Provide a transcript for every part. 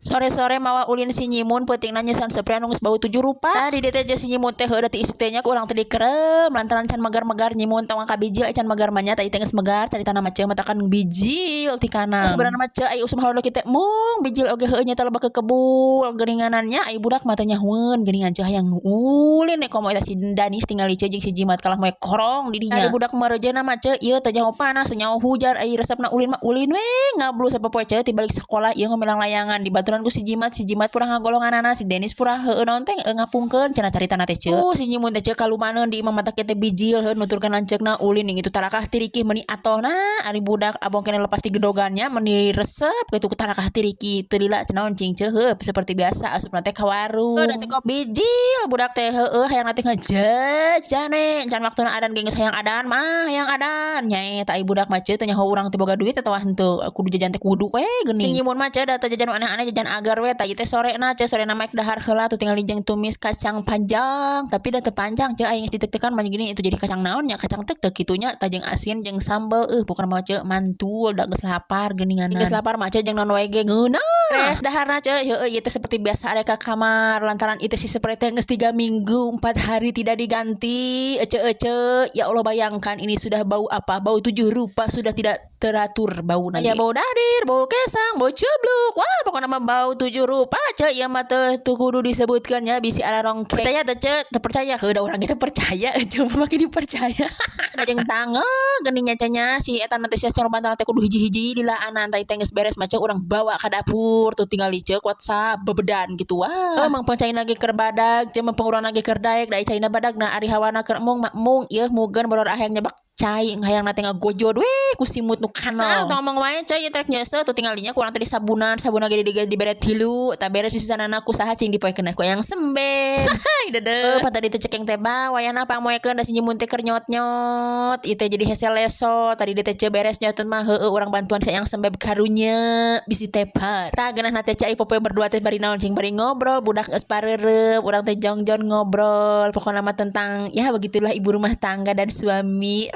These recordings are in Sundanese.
Sore-sore mawa ulin si Nyimun, peutingna nyeusan seprai anu geus bau tujuh rupa. Tah, di dieu teh si Nyimun teh heueuh ti isuk teh nya ku urang teh dikerem lantaran can megar-megar. Nyimun tong kabijil can megar mah nya. Tah, ieu teh geus megar caritana mah, Ceu, matakan bijil ti kana. Sebenarnya mah, Ceu, aya usum halodo kieu teh mung bijil oge heueuh nya teh loba kekebul geuninganan nya. Aya budak mah teh nyahoeun geuningan, Ceu, hayang ulin komo eta si Danis tingali, Ceu, jeung si Jimat kalah moe korong di dinya. Ari budak meurejeuna mah, Ceu, ieu teh nyaho panas, teu nyaho hujan, ari resepna ulin mah ulin we ngablu sapopoe, Ceu. Ti balik sakola ieu ngomelang layangan dibaturan ku si Jimat, si Jimat purah ngagolonganana, si Denis purah heueuh naon teh ngapungkeun cenah caritana teh, Ceu. Si Nyimun teh, Ceu, kalumaneun di imah mata teh bijil heueuh nuturkeun lanceukna ulin ning itu tarakah tiriki meuni atohna. Ari budak abong keneh lepas ti gedogannya meuni resep kitu ku tarakah tiriki teu lila cenah naon cing, Ceu. Heueuh, seperti biasa asupna teh ka warung. Heuh, teh kok bijil budak teh heueuh hayang teh ngajajan we can waktuna adan ge geus hayang adan mah, hayang adan nya eta. Ai budak mah, Ceu, teu nyaho urang teh boga duit atawa henteu, kudu jajan teh kudu we geuning. Si Nyimun mah, Ceu, da teu jajan nu aneh-aneh, jajan agar we. Tah, ieu teh sorena, Ceu, sorena mah dahar heula tuh tinggal jeung tumis kacang panjang, tapi da teu panjang, Ceu, aing geus ditek-tekan mah gini itu jadi kacang naon nya, kacang tek teu kitu nya. Tah, jeung asin jeung sambel, pokona mah, Ceu, mantul da geus lapar geuninganan. Geus lapar mah, Ceu, jeung naon wae ge ngeunah. Beres daharna, Ceu, heueuh ieu teh seperti biasa ada ka kamar lantaran ieu teh si seprai teh geus 3 minggu 4 hari tidak diganti, ece ece. Ya Allah, bayangkan ini sudah bau apa, bau tujuh rupa, sudah tidak teratur bau ya, bau dadir, bau kesang, bau cubluk, wah, pokoknya mah bau tujuh rupa, Ceu. Ieu mah teu teu kudu disebutkan nya, bisi ararongkek. Percaya teh, Ceu? Teu percaya heueuh da urang kita percaya cuma make dipercaya. Da jeung tangga geuning nya nya si eta nanti si corong bantal teh kudu hiji-hiji dilaanan. Tah, teh geus beres mah, Ceu, urang bawa ka dapur tuh tinggal Ceu, WhatsApp bebedan gitu. Wah, mangpang caina ge keur badag, Ceu, mangpang urang ge keur daek da caina badag. Nah, ari hawana keur embung mah embung ieu mugeun boror hayang nyebak cai, hayang teh ngagojod we ku simut nu kanal. Nah, tong ngomong wae, Ceu, ieu teh nyeuseuh tuh tinggal dinya ku urang teh disabunan, sabun ge di dibere tilu. Tah, beres di sisanana ku saha cing dipoekeun? Ku yang sembeb. Hai dede pan tadi teh cekeng teh ba wayahna pangmoekeun da si Nyimun teh keur nyot-nyot ieu teh jadi hese leso tadi teh, Ceu. Beres nyotun mah heueuh urang bantuan yang sembeb, karunya bisi tepar. Tah, geunahna teh, Ceu, popoe berdua teh bari naon cing, bari ngobrol, budak geus pareureum, urang teh jongjon ngobrol pokokna mah tentang ya begitulah, ibu rumah tangga dan suami.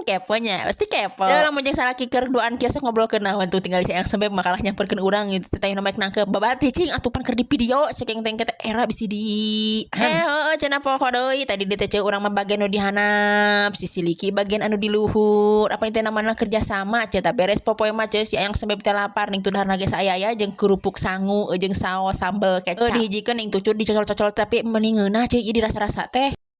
Keponya pasti kepo ya urang mun jeung salaki keur duaan kieu sok ngobrol ke naon tuh tinggal yang sampai makalah nyamperkeun urang gitu teh namanya nangkep babati cing atuh pan keur di video cekeng teh teh era bisi di heueuh cenah poho deui. Tadi di teh, Ceu, urang mah bagian nu dihanap, si siliki bagian anu di luhur, apa itu namanya kerja sama, Ceu. Tah, beres popoe mah, Ceu, si ayang sembeb teh lapar ning tuh dahar ge saaya jeung kerupuk sangu jeung saos sambel kecap dihijikeun ning tuh dicocol-cocol, tapi mending ngeunah, Ceu, ieu dirasa-rasa teh.